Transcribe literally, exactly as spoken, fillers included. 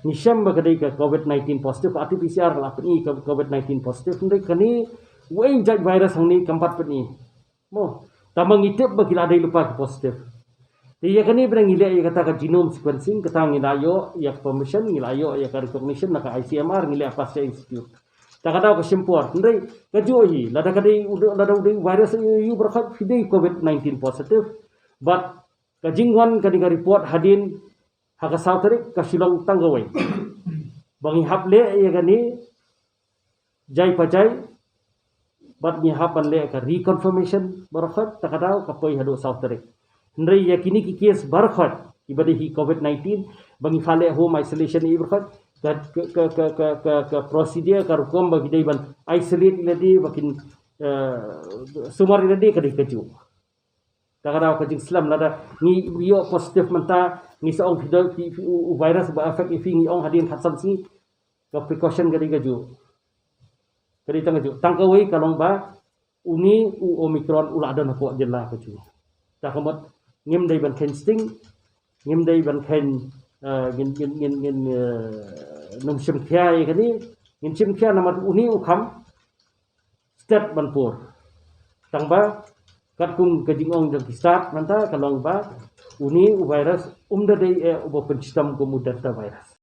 ngi shem ba ka dei ka covid nineteen positive, R T P C R la pyni ka covid nineteen positive, hynrei kane u ei jait virus hangne kam pat pyni. Mo, tangba ngi tip ba ki la dei lypa ki positive. Te ïa kane ba ngi leh ïa kata ka genome sequencing, kata ngi la ïoh ïa ka permission, ngi la ïoh ïa ka recognition na ka I C M R, ngi leh Pasteur Institute. Ta ka daw ka shim por, hynrei kajuh hi, lada ka dei u, lada u dei u virus ïa u baroh khoit phi dei covid nineteen positive. But ka jingwan kane ka report hadien ha ka saw tarik ka shu long tang kawei. Ba ngi hap leh ïa kane jai pa jai, bad ngi hap ban leh ka reconfirmation baroh khoit, ta ka daw ka poi haduh saw tarik. Hynrei ïa kine ki case baroh khoit kiba dei hi covid nineteen, ba ngi phah leh home isolation ïa i baroh khoit, ka, ka, ka procedure, ka rukom ba ki dei ban isolate ïa lade, ba kin, eh, sumar ïa lade, ka dei kajuh. Ta ka daw ka jingslem, lada ngi ïoh positive mynta, ngi sa ong phi dei phi, phi, u, u virus ba affect ïa phi, ngi ong hadien khatsan sngi, ka precaution ka dei kajuh. Ka dei tang kajuh. Tang kawei ka long ba une u Omicron u la don hapoh jylla kajuh. Ta ka mut ngim dei ban kheiñ sting, ngim dei ban kheiñ, eh, ngin, ngin, ngin, ngin, eh, nym shim khia ïa kane, ngin shim khia namar une u kham stet ban pur. Tangba katkum ka jingong jong ki stad mynta ka long ba une u virus um da dei eh uba pynshitom kum u Delta virus.